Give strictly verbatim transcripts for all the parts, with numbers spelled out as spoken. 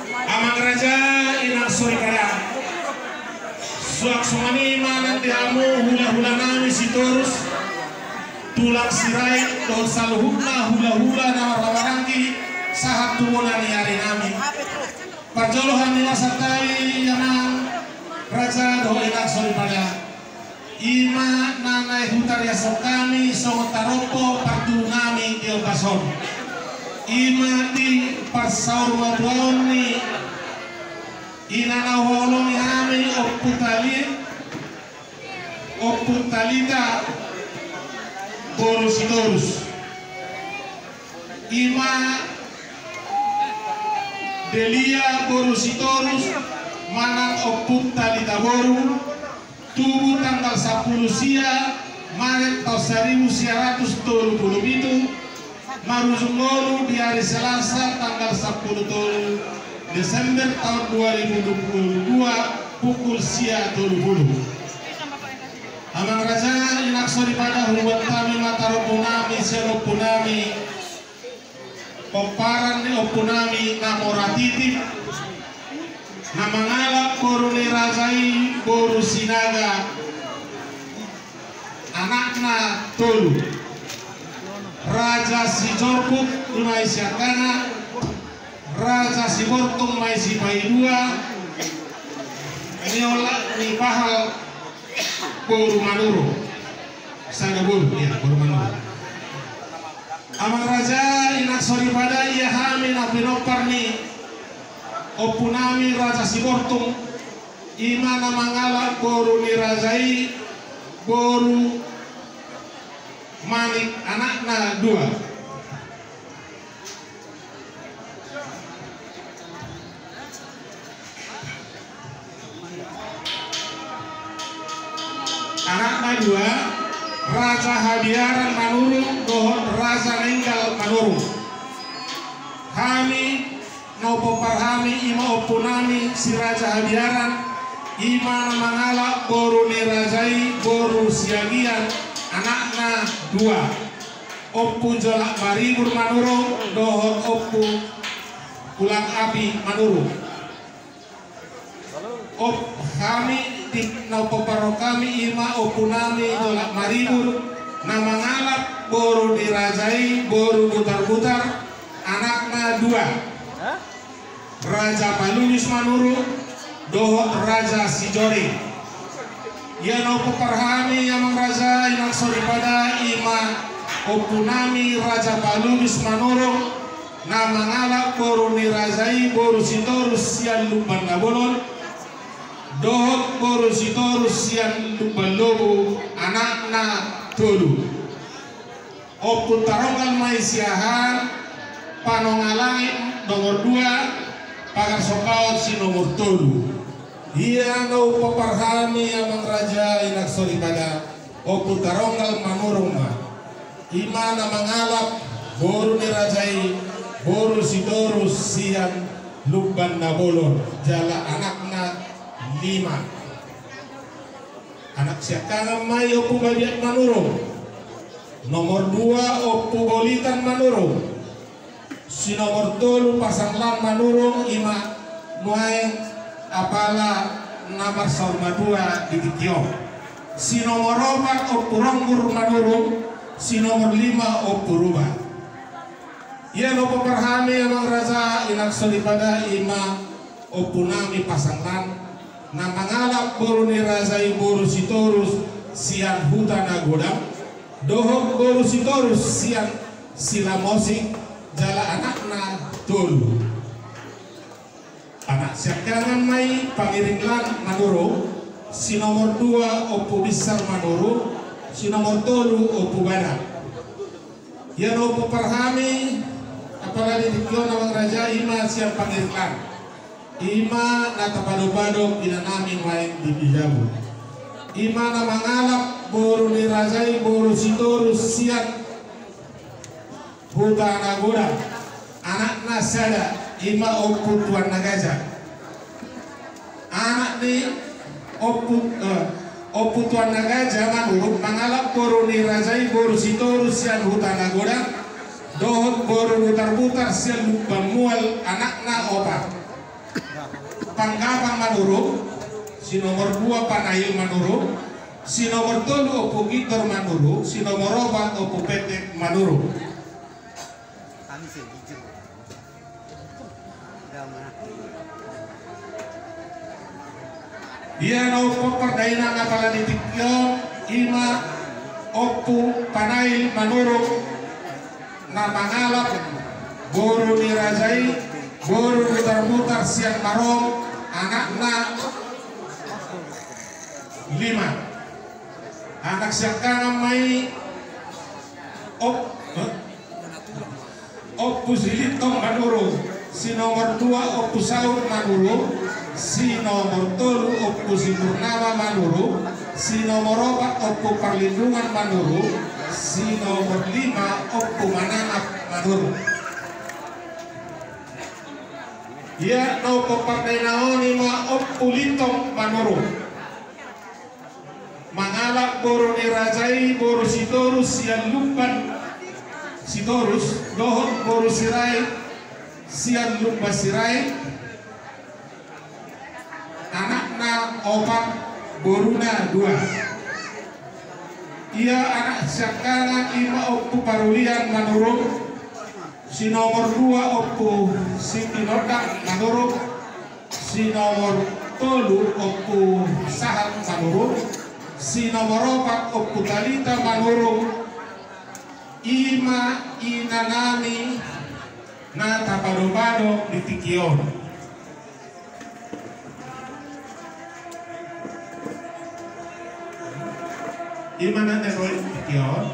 Amang raja, inang soripada. Suang songon i ma nang di hamu hulahula nami Sitorus, tulang Sirait dohot saluhutna hulahula na marhahamaranggi sahat tu bona ni ari nami. Parjolo hami ma santabi, amang raja dohot inang soripada. I ma na naeng hutariashon hami songon tarompa partubu nami di ombas on. I ma di parsaurmatuaon ni ina na huhaholongi hami, Ompu Tali, Ompu Talita boru Sitorus. I ma Delia boru Sitorus manang Ompu Talita boru, tubu tanggal sampulu sia Maret taon saribu sia ratus tolu pulu pitu, marujung ngolu di ari Selasa tanggal sampulu tolu Desember taon dua ribu dua puluh dua, pukul sia tolu pulu. Amang raja, inang soripada, hubuat hami ma tarompa nami sian ompu nami, pomparan ni ompu nami na mora titip, na mangalap boru ni raja i boru Sinaga, anakna tolu. Raja Sijorbuk, i ma i siangkangan, Raja Sibortung, i ma i sipaidua, ni olat ni pahal boru Manurung. Sada boru, ia, boru Manurung. Amang raja, inang soripada, ia hami na pinompar ni ompu nami Raja Sibortung, i ma na mangalap boru ni raja i boru Manik, anakna dua. Anakna dua, Raja Habiaran Manurung dohot Raja Nenggal Manurung. Hami na hupompar hami i ma ompu nami si Raja Habiaran, i ma na mangalap boru ni raja i boru Siagian, anakna dua. Ompu Jolak Maribur Manurung dohot Ompu Ulang Api Manurung. Om, hami di na hupompar hami i ma ompu nami Jolak Maribur, na mangalap boru ni raja i boru Butarbutar, anakna dua. Raja Palubis Manurung dohot Raja Sijoring. Ia na hupompar hami, amang raja, inang soripada, i ma ompu nami Raja Palubis Manurung, na mangalap boru ni raja i boru Sitorus sian Lumban Nabolon, dohot boru Sitorus sian Lumban Lobu, anakna tolu. Ompu Taronggal ma i Siahaan, Panongalangi nomor dua, Pagar Sombaon si nomor tolu. Ia na hupompar hami, amang raja, inang soripada, Ompu Taronggal Manurung ma. I ma na mangalap boru ni raja i boru Sitorus sian Lumban Nabolon, jala anakna lima. Anak siangkangan ma i Ompu Babiat Manurung. Nomor dua Ompu Bolitan Manurung. Si nomor tolu Pasanglan Manurung, i ma nuaeng apala na marsaur matua di tingki on. Si nomor opat Ompu Ronggur Manurung, si nomor lima Ompu Ruba. Ia na hupompar hami, amang raja, inang soripada, i ma ompu nami Pasanglan, na mangalap boru ni raja i boru Sitorus sian Huta Nagodang, dohot boru Sitorus sian Silamosik, jala anakna tolu. Anak siangkangan ma i Pangiringlan Manurung, si nomor dua Ompu Binsar Manurung, si nomor tolu Ompu Badak. Ia na hupompar hami, apala di tingki on, amang raja, i ma sian Pangiringlan. I ma na tapadopado ina nami nuaeng di Pidabun. I ma na mangalap boru ni raja i boru Sitorus sian Huta Nagodang. Anakna sada, i ma Ompu Tuan Nagaja. Anak ni Ompu, eh, Ompu Tuan Nagaja Manurung mangalap boru ni raja i boru Sitorus sian Huta Nagodang, dohot boru Butarbutar sian Lumban Mual, anakna opat. Panggapang Manurung, si nomor dua Panail Manurung, si nomor tolu Ompu Gintor Manurung, si nomor opat Ompu Petek Manurung. Ia na umpompar dainang apala di tingki on, ima Ompu Panail Manurung, na mangalap boru ni raja i, boru Mutar-mutar sian Marom, anakna lima. Anak siangkangan ma i, Om, eh? Ompu Silintong Manurung, si nomor dua Ompu Saur Manurung, si nomor tolu Ompu Sipurnama Manurung, si nomor opat Ompu Parlindungan Manurung, si nomor lima Ompu Manangap Manurung. Ia na umpompar dainang on ima Ompu Lintong Manurung. Mangalap boru ni raja i, boru Sitorus sian Lumban Sitorus, dohot boru Sirait sian Lumban Sirait, anakna opat, boruna dua. Ia anak siangkangan ima Ompu Parulian Manurung, si nomor dua Ompu Sitinondang Manurung, si nomor tolu Ompu Sahat Manurung, si nomor opat Ompu Talita Manurung, ima inanami na tapado-pado di tingki on. Ima na naeng ro di tingki on.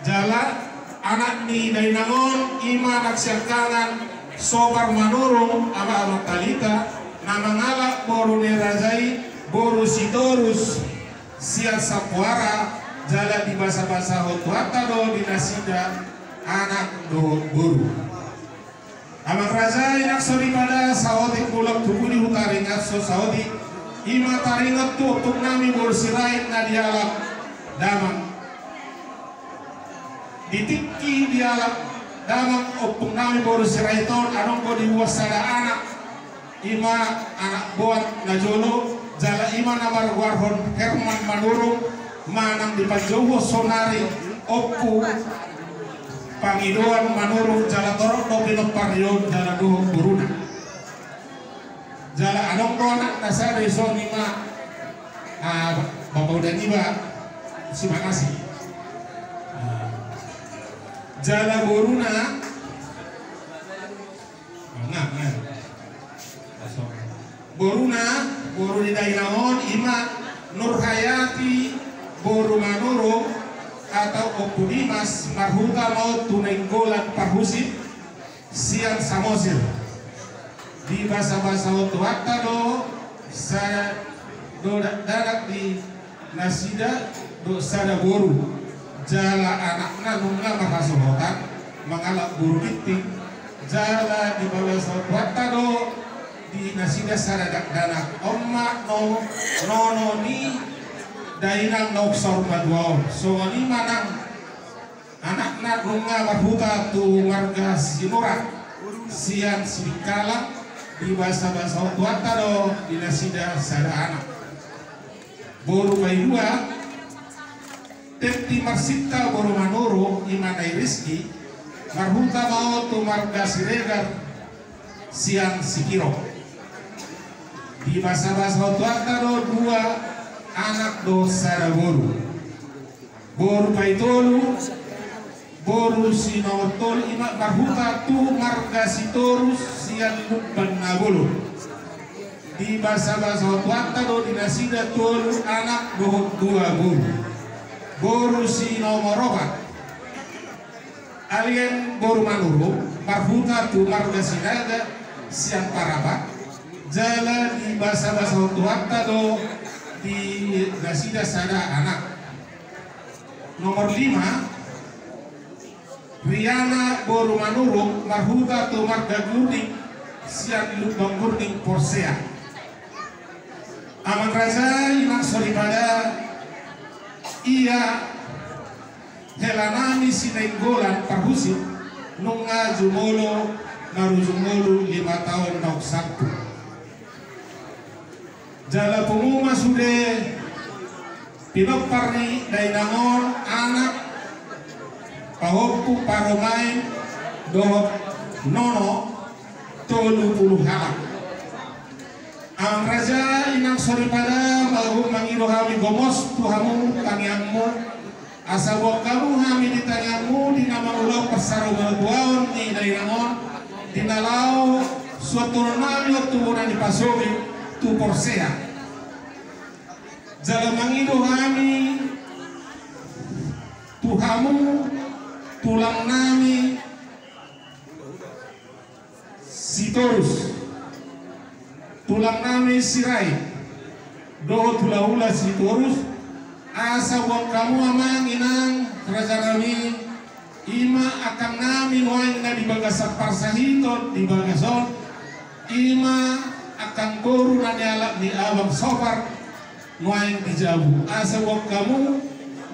Jala anak ni dainang on ima anak siangkangan Sopar Manurung, ama, ama Talita, na mangalap boru ni raja i, boru Sitorus sian Sampoara, jala dibasabasahon Tuhanta do di nasida anak dohot boru. Amang raja, inang soripada, saotik mulak tu pudi hutaringashon saotik, ima taringot tu ompung nami boru Sirait na dialap damang. Di tingki dialap damang ompung nami boru Sirait on, adong do dibuat sada anak, ima anak boan na jolo, jala ima na margoarhon Herman Manurung, manang dipanjouhon saonari Ompu Pangidoan Manurung, jala torop do pinompar ni on jala dohot boruna. Jala adong do anak na sada dison ima, ah, bapa uda niba, si Manasi. Ah. Jala boruna, nah, nah. Boruna, boru ni dainang on ima Nurhayati boru Manurung atau Ompu Dimas, marhuta ma on tu Nainggolan Parhusip sian Samosir. Dibasabasahon Tuhanta do sada dakdanak di nasida dohot sada boru, jala anakna nunga marhasohotan mangalap boru ginting, jala dibasabasahon Tuhanta do di nasida sada dakdanak. On ma nono ni dainang naung saur matua on. Songon i ma nang anakna nunga marhuta tu marga Sinurat sian Sibingkalang, dibasabasahon Tuhanta do di nasida sada anak. Boru paidua, Teti Marsinta boru Manurung, ima Nai Rizki, marhuta ma on tu marga Siregar sian Sikirong. Dibasabasahon Tuhanta do dua anak dohot sada boru. Boru paitolu, boru si nomor tolu ima marhuta tu marga Sitorus sian Lumban Nabolon. Dibasabasahon Tuhanta do di nasida tolu anak dohot dua boru. Boru si nomor opat, Alian boru Manurung, marhuta tu marga Sinaga sian Parapat, jala dibasabasahon Tuhanta do di nasida sada anak. Nomor lima, Riana boru Manurung, marhuta tu marga Gurning sian Lumban Gurning Porsea. Amang raja, inang soripada, ia hela nami si Nainggolan Parhusip nunga jumolo marujung ngolu lima taon naung salpu. Jala pungu ma sude pinompar ni dainang on, anak, pahompu, parumaen dohot nono, tolu pulu halak. Amang raja, inang soripada, mauhum mangido hami gomos tu hamu tangiangmu, asa boan hamu hami di tangiangmu di na mangulahon parsaurmatuaon ni dainang on, di na laho suan tolonami on tu bona ni pasogit tu porsea. Jala mangido hami tu hamu tulangnami Sitorus, tulangnami Sirait dohot hulahula Sitorus, asa boan hamu amang inang rajanami, i ma angkangnami nuaeng na di bagasan parsahiton di bagas on, i ma angkang boru na nialap ni abang Sopar nuaeng di jabu, asa boan hamu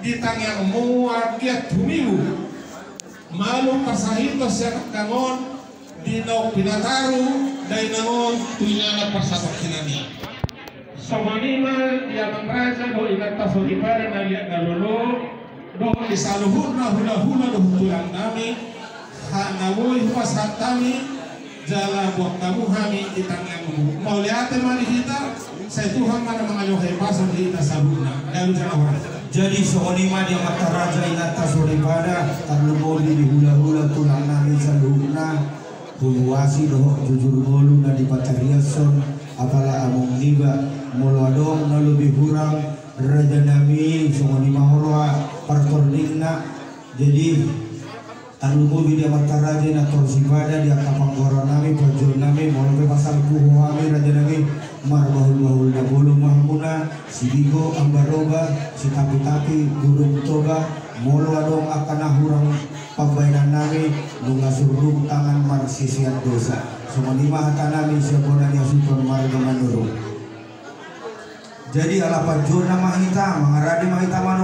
di tangiangmu anggiat humibu malum parsahiton sian angkang on, di naung pinataru dainang on tu inganan parsatongkinan i. Songon i ma di amang raja dohot inanta soripada na liat na lolo, dohot di saluhutna hulahula dohot tulangnami, hal na boi hupasahat hami, jala boan hamu hami di tangiangmu. Mauliate ma di hita, sai Tuhan ma na mangalehon hahipason di hita saluhutna. Gabe jala horas. Jadi songon i ma di amanta raja, inanta soripada, tarlumobi di hulahula tulangnami saluhutna, huhuasi dohot jujur ngolu na dipatariashon apala among niba, molo adong na lobi hurang rajanami, songon i ma huroha partordingna. Jadi tarlumobi di amanta raja, inanta soripada, di angka panggoaronnami, panjouonnami, molo pe pasalpu ho hami rajanami, marbahulbahul na bolon ma hamuna, Sidigo, Ambaroba, Sitapitapi, Gurung Toba, molo adong angka na hurang pambahenannami, nunga surduk tangan marsisean dosa. Songon i ma hatanami sian bona ni hasuhuton marga Manurung. Jadi ala panjouonna ma hita, mangarade ma hita manu